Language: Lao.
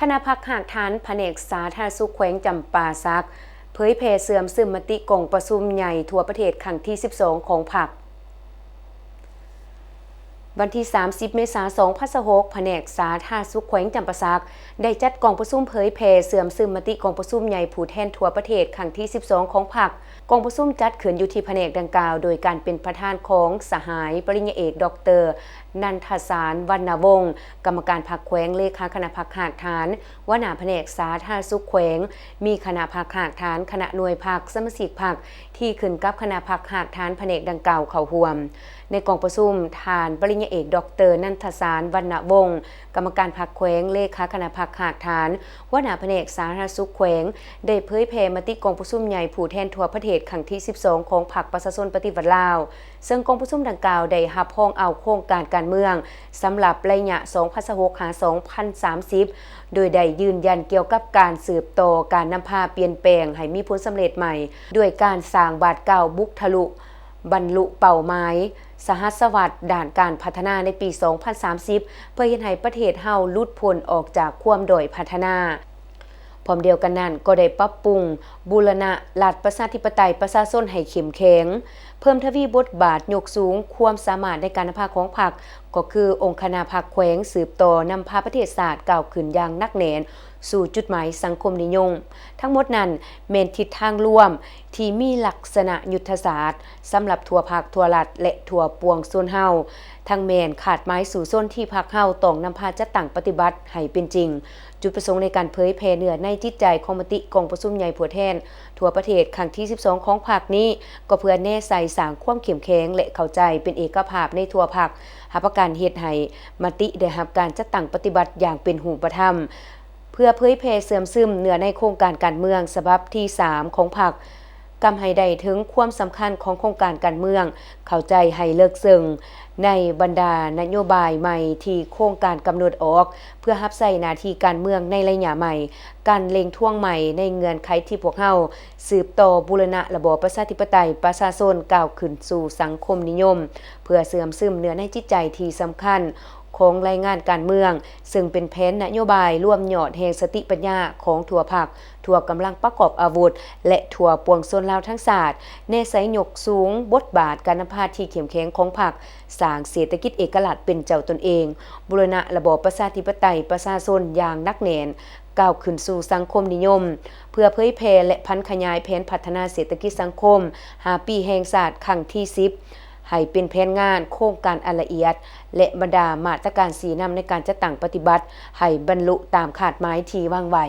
ຄະນະພັກຮາກຖານພະແນກສາທາລະນະສຸກແຂວງຈຳປາສັກ ເຜີຍແຜ່ເຊື່ອມຊຶມມະຕິກອງປະຊຸມໃຫຍ່ທົ່ວປະເທດຄັ້ງທີສິບສອງຂອງພັກ. ວັນທີສາມສິບ ເມສາ ສອງພັນຊາວຫົກ ພະແນກສາທາລະນະສຸກແຂວງຈຳປາສັກ ໄດ້ຈັດກອງປະຊຸມເຜີຍແຜ່ເຊື່ອມຊຶມມະຕິກອງປະຊຸມໃຫຍ່ຜູ້ແທນທົ່ວປະເທດຄັ້ງທີສິບສອງຂອງພັກ. ກອງປະຊຸມຈັດຂຶ້ນຢູ່ທີ່ພະແນກດັ່ງກ່າວ ໂດຍການເປັນປະທານຂອງສະຫາຍປະລິນຍາເອກ ດອກເຕີ ນັນທະສານ ວັນນະວົງ ກຳມະການພັກແຂວງ, ເລຂາຄະນະພັກຮາກຖານ, ຫົວໜ້າພະແນກສາທາລະນະສຸກແຂວງ, ມີຄະນະພັກຮາກຖານ, ຄະນະໜ່ວຍພັກ, ສະມາຊິກພັກທີ່ຂຶ້ນກັບຄະນະພັກຮາກຖານພະແນກດັ່ງກ່າວເຂົ້າຮ່ວມ. ໃນກອງປະຊຸມ, ທ່ານປະລິນຍາເອກ ດອກເຕີ ນັນທະສານ ວັນນະວົງ ກຳມະການພັກແຂວງ, ເລຂາຄະນະພັກຮາກຖານ, ຫົວໜ້າພະແນກສາທາລະນະສຸກແຂວງ ໄດ້ເຜີຍແຜ່ມະຕິກອງປະຊຸມໃຫຍ່ຜູ້ແທນທົ່ວປະເທດຄັ້ງທີສິບສອງຂອງພັກປະຊາຊົນປະຕິວັດລາວ, ເຊິ່ງກອງປະຊຸມດັ່ງກ່າວໄດ້ຮັບຮອງເອົາໂຄງການການເມືອງສຳລັບໄລຍະສອງພັນຊາວຫົກ ຫາ ສອງພັນສາມສິບ ໂດຍໄດ້ຢືນຢັນກ່ຽວກັບການສືບຕໍ່ການນຳພາປ່ຽນແປງໃຫ້ມີຜົນສຳເລັດໃໝ່ ດ້ວຍການສ້າງບາດກ້າວບຸກທະລຸ ບັນລຸເປົ້າໝາຍສະຫັດສະວັດດ້ານການພັດທະນາໃນປີສອງພັນສາມສິບ ເພື່ອເຮັດໃຫ້ປະເທດເຮົາຫຼຸດພົ້ນອອກຈາກຄວາມດ້ອຍພັດທະນາ. ພ້ອມດຽວກັນນັ້ນ ກໍໄດ້ປັບປຸງບູລະນະລັດປະຊາທິປະໄຕປະຊາຊົນໃຫ້ເຂັ້ມແຂງ, ເພີ່ມທະວີບົດບາດ, ຍົກສູງຄວາມສາມາດໃນການນຳພາຂອງພັກ, ກໍຄືອົງຄະນະພັກແຂວງສືບຕໍ່ນຳພາປະເທດຊາດກ້າວຂຶ້ນຢ່າງໜັກແໜ້ນ ສູ່ຈຸດໝາຍສັງຄົມນິຍົມ. ທັງໝົດນັ້ນແມ່ນທິດທາງລວມທີ່ມີລັກສະນະຍຸດທະສາດສຳລັບທົ່ວພັກ, ທົ່ວລັດ ແລະ ທົ່ວປວງຊົນເຮົາ, ທັງແມ່ນຄາດໝາຍສູ້ຊົນທີ່ພັກເຮົາຕ້ອງນຳພາຈັດຕັ້ງປະຕິບັດໃຫ້ເປັນຈິງ. ຈຸດປະສົງໃນການເຜີຍແຜ່ເນື້ອໃນຈິດໃຈຂອງມະຕິກອງປະຊຸມໃຫຍ່ຜູ້ແທນທົ່ວປະເທດຄັ້ງທີສິບສອງຂອງພັກນີ້ ກໍເພື່ອແນໃສ່ສ້າງຄວາມເຂັ້ມແຂງ ແລະ ເຂົ້າໃຈເປັນເອກະພາບໃນທົ່ວພັກ, ຮັບປະກັນເຮັດໃຫ້ມະຕິໄດ້ຮັບການຈັດຕັ້ງປະຕິບັດຢ່າງເປັນຮູບປະທຳ. ເພື່ອເຜີຍແຜ່ເຊື່ອມຊຶມເນື້ອໃນໂຄງການການເມືອງສະບັບທີສາມຂອງພັກ, ກຳໃຫ້ໄດ້ເຖິງຄວາມສຳຄັນຂອງໂຄງການການເມືອງ, ເຂົ້າໃຈໃຫ້ເລິກເຊິ່ງໃນບັນດານະໂຍບາຍໃໝ່ທີ່ໂຄງການກຳນົດອອກ ເພື່ອຮັບໃຊ້ໜ້າທີ່ການເມືອງໃນໄລຍະໃໝ່, ການເລັ່ງທວງໃໝ່ໃນເງື່ອນໄຂທີ່ພວກເຮົາສືບຕໍ່ບູລະນະລະບອບປະຊາທິປະໄຕປະຊາຊົນ ກ້າວຂຶ້ນສູ່ສັງຄົມນິຍົມ, ເພື່ອເຊື່ອມຊຶມເນື້ອໃນຈິດໃຈທີ່ສຳຄັນ ຂອງລາຍງານການເມືອງ, ເຊິ່ງເປັນແຜນນະໂຍບາຍລວມຍອດແຫ່ງສະຕິປັນຍາຂອງທົ່ວພັກ, ທົ່ວກຳລັງປະກອບອາວຸດ ແລະ ທົ່ວປວງຊົນລາວທັງຊາດ, ແນໃສ່ຍົກສູງບົດບາດການນຳພາທີ່ເຂັ້ມແຂງຂອງພັກ, ສ້າງເສດຖະກິດເອກະລາດເປັນເຈົ້າຕົນເອງ, ບູລະນະລະບອບປະຊາທິປະໄຕປະຊາຊົນຢ່າງໜັກແໜ້ນ, ກ້າວຂຶ້ນສູ່ສັງຄົມນິຍົມ, ເພື່ອເຜີຍແຜ່ ແລະ ຜັນຂະຫຍາຍແຜນພັດທະນາເສດຖະກິດສັງຄົມຫ້າປີແຫ່ງຊາດຄັ້ງທີສິບ ໃຫ້ເປັນແຜນງານໂຄງການອັນລະອຽດ ແລະ ບັນດາມາດຕະການຊີ້ນຳໃນການຈັດຕັ້ງປະຕິບັດໃຫ້ບັນລຸຕາມຄາດໝາຍທີ່ວາງໄວ້.